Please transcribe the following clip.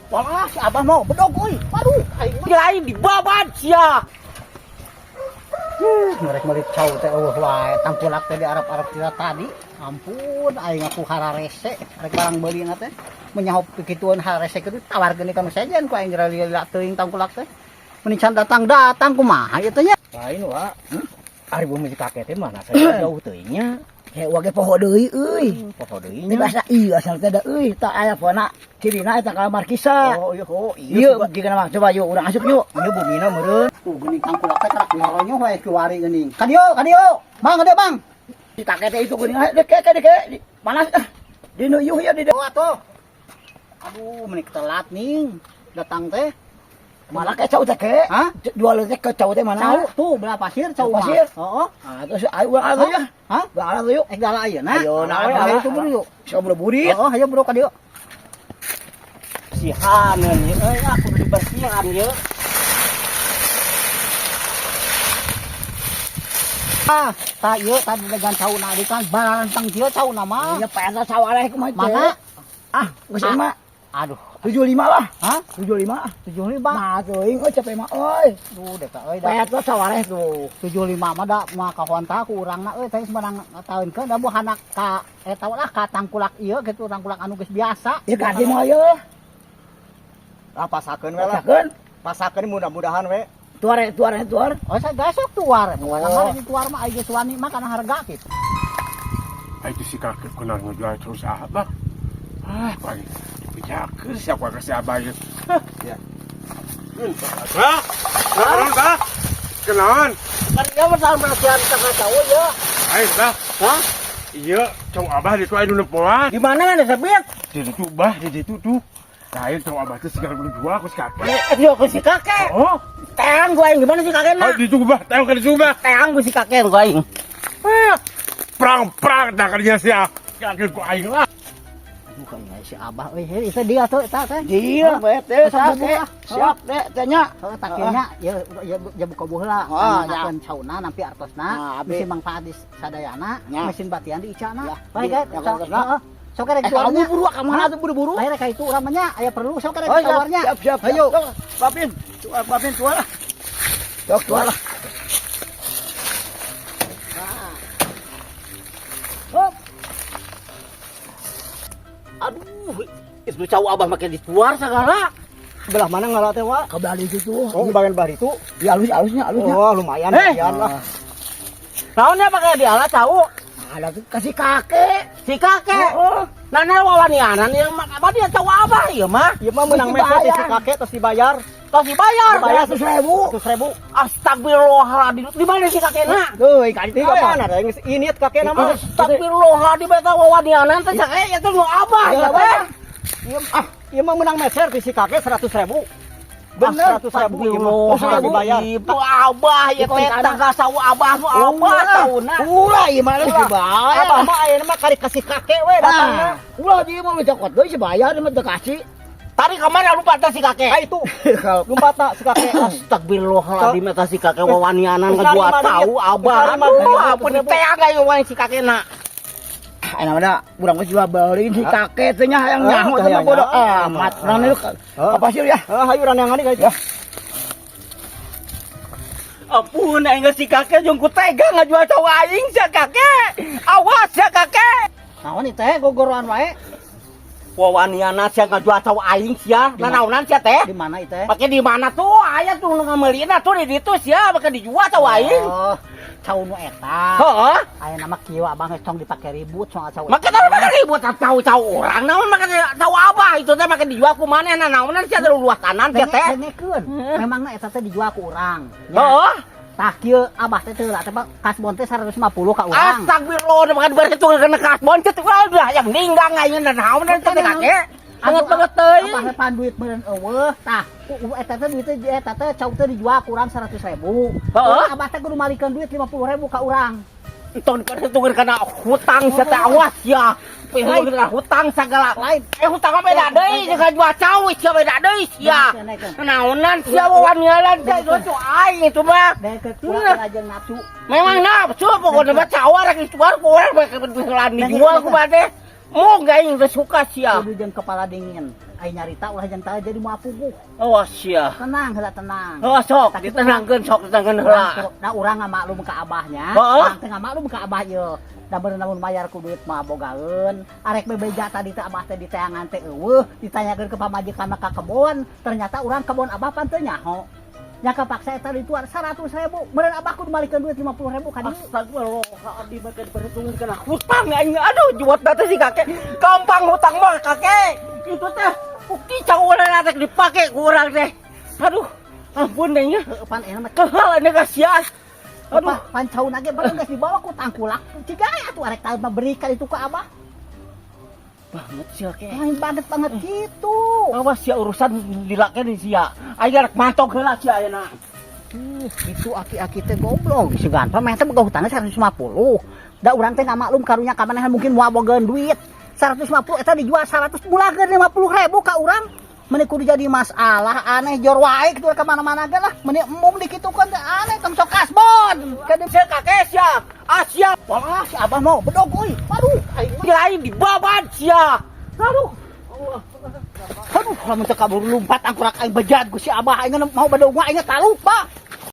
Wah, si Abah mau bedog euy. Aduh, aing mah Lain dibabat sia. Merek meuli cau teh euweuh wae, tangkulak teh di Arab-Arab tidak tadi. Ampun, aing aku hararese rek barang beuli teh. Menyahop kikituan hararese kitu tawarkeun ka nu sejen ku aing lila teuing tangkulak teh. Meni can datang-datang kumaha ieu teh nya? Lain wa. Ari bumi si kakek teh mana saya jauh teuing nya. Kayak wage poho deui euy. Poho deui Ini nya. bahasa iya asal teh da euy, tak aya pona cirina eta ka Markisa. Oh iya, oh Iya, jika mah coba yuk urang asup yuk. Ieu bumina meureun. Geuning tangkulak teh karak ngaronyoh wae kiwari geuning. Ka dieu, ka dieu. Bang, ka dieu, Bang. Si kakek teh itu geuning deke deke deke. Panas ah. Di nu yuh ya di Oh, atuh. Aduh, meni telat ning. Datang teh. Malah ke cau teh ke. Hah? Jual teh ke cau teh mana? Cau tuh belah pasir cau mah. Pasir? Heeh. Ah, terus ayo urang atuh ya. Hah? Urang atuh yuk. Eh gala ayeuna. Ayo, nah, Ayo, ayo, itu buru yuk. Sok burit. Oh, ayo bro ka dieu. Bersihan ieu euy, ah kudu dibersihan ieu. Ah, tah ieu tadi dengan cauna di kan barantang kieu cauna mah. Iya, peta sawaleh kumaha teh. Mana? Ah, geus mah Aduh, 75 lah. Hah? 75 ah. 75. Mah teuing euy capek mah euy. Duh, deka euy da. Peta sawaleh tuh. 75 mah da mah kahonta ku urangna euy teh semenang taunkeun da buhana ka eta lah ka tangkulak ieu kitu tangkulak anu geus biasa. Ya ganti mah ieu. Ah, pasakeun we lah. Pasakeun. Pasakeun mudah-mudahan we. Tuar tuar tuar. Oh, saya gasok tuar. Pokokna mah di tuar mah aya geus wani mah kana harga kitu. Ah, itu si kakek kenal ngejual terus abah. Ah, pagi dipijakeun siapa ke si abah ieu. Hah, ya. Bah, kenaon, bah? Kenaon? Kan ieu mah bersihan tengah cau ieu. Ayo, bah. Hah? Iya, cau abah di itu aya nu nempoan. Di mana ada sebit? Di situ, bah, di situ tuh. Nah, ayo cau abah teh segala nu jual ku si kakek. Jual ku si kakek. Oh, Teang gua aing gimana si kakek oh na? di situ, bah, teang ka di situ, bah. Teang gua si kakek gua aing. Perang-perang dah kerja sia. Kakek ku aing lah. Aduh, kayaknya si Abah euy, itu dia tuh eta teh. Iya, bae teh Pesan buah. siap teh teh nya. Heeh, takirnya ya ya ya buka buah Ah, ya. Ngakeun cauna nampi artosna, Ah, abi. bisi mangfaat di sadayana, Ya. mesin batian di icana. Ya, Baik, di- guys. ya, artosna. Heeh. Sok rek Eh, tuarnya. kamu buru ka mana tuh buru-buru? Lain rek ka itu urang mah nya aya perlu sok rek Oh, siap, tawarnya. siap, siap. Ayo. Sok, Papin, tuar, papin, tuar lah. Sok, tuar lah. Hop. Aduh, itu cau abah make dituar segala. Belah mana ngalah teh, Wak? Ke belah itu tuh. Oh, bagian belah itu. Di alus alusnya, alusnya. Oh, lumayan, Eh. lumayan lah. Naonnya pakai diala cau? Ada tuh kasih kakek. Si kakek. Oh, Nana wawanianan ieu mah apa dia cau abah ieu mah? Ieu mah menang Mesti meser si bayar. kakek terus dibayar. Tos dibayar. bayar 100.000. 100.000. Astagfirullahaladzim. Di mana si kakekna? Tuh, ikan Di mana ada yang ini kakek nama. Astagfirullahaladzim eta wawanianan teh kakek itu nu abah ya teh. Ieu ah, ieu mah menang meser si kakek 100.000. Bener 100.000 ieu mah. Oh, Terus dibayar. Ibu abah ya teh tangga sawu abah nu abah tauna. Ulah ieu mah geus dibayar. Abah mah ayeuna mah karek kasih kakek we datangna. Nah, ulah dia mah cokot deui dibayar mah teu kasih. Tadi kemana lupa teh si kakek? Ah itu. Lumpat tak si kakek. Astagfirullahaladzim eta si kakek wawanianan Terus ngajual lari tahu duit. abah. Terus lari Aduh, duit. ampun teh agak wae si kakekna. Enak ada urang geus jual beli si kakek teh nya hayang nyaho teh mah hayang bodoh nyaho. amat. Urang ieu ka pasir ya. Heeh, hayu raneangan ka itu. Ampun aing si kakek jeung ku tega ngajual cau aing sia kakek. Awas sia kakek. Naon ieu teh gogoroan wae? Wawaniana sia ngajual cau aing sia. Nanaonan sia teh? Di mana ieu teh? Pake di mana tuh? Aya tuh nu ngameulina tuh di ditu sia pake dijual cau aing. Oh, cau nu eta. Heeh. Aya nama kieu abang geus tong dipake ribut soal cau. Maka tadi maka ribut cau-cau orang naon maka cau abah itu teh maka dijual ku manehna naonan sia teh luas tanan sia teh. Dengekeun. Memangna eta teh dijual ku urang. Nya. Heeh. Tah kieu abah teh teu lah teh kasbon teh 150 ka urang. Astagfirullah, udah makan berhitung kena kasbon teh udah yang ninggang aing naonan teh kakek. Banget banget teuing. Abah teh pan duit meureun eueuh. Tah, eta teh duit teh eta teh cau teh dijual ku urang 100.000. Heeh. Abah teh kudu malikeun duit 50.000 ka urang. Entong diperhitungkeun kana hutang sia teh awas ya. Perhitungkeun kana hutang sagala. Lain. Eh hutang mah beda deui jeung jual cau sia beda deui sia. Naonan sia wawanialan sia itu aing itu mah. Deket kurang aja nafsu. Memang nafsu pokoknya mah cau rek dituar ku urang bae kebetulan dijual ku mah teh. Moga aing teh suka sia. Kudu jeung kepala dingin. Aing nyarita ulah jang tah jadi moal puguh. Awas sia. Tenang heula, tenang. Oh, sok ditenangkeun, sok ditenangkeun heula. Nah, urang ngamaklum ka abahnya. Heeh. Urang teh ngamaklum ka abah ieu. Da bener namun mayar ku duit mah bogaeun. Arek bebeja tadi teh abah teh diteangan teh euweuh, ditanyakeun ke pamajikan ka kebon, ternyata urang kebon abah pan teu nyaho. Nya kapaksa eta dituar 100 ribu. Meureun abah kudu malikeun duit 50 ribu ka dieu. Astagfirullah, abdi mah teh diperhitungkeun hutang aing. Aduh, juot teh si kakek. Gampang hutang mah, kakek. Itu teh bukti cawuran rek dipake ku urang teh. Aduh, ampun deh nya. Heuh, pan enak mah. Kehal ini kasihan. Aduh, Aduh, pan cauna ge bareng geus dibawa ku tangkulak. Ciga atuh arek tah mah berikan itu ke abah. Banget sih kakek. Lain banget banget gitu. Awas sia, urusan dilakeun sia. Aing rek mantog heula sia ayeuna. Ih, itu aki-aki teh goblok. Si Ganpa mah teh boga hutangna 150. Da urang teh ngamaklum karunya ka manehna mungkin moal bogaeun duit. 150 eta dijual 100, mulakeun 50 ribu ka urang. Meni kudu jadi masalah, aneh jor wae kitu ka mana-mana ge lah. Meni embung dikitukeun teh aneh, tong sok kasbon. Ka Sia kakek sia. Ah sia. Wah, si abah mau bedog euy. Aduh, aing mah. Lain dibabat sia. Aduh. Aduh, lamun teu kabur lumpat angkurak aing bejat ku si abah, aing mau bedog mah aing talupa.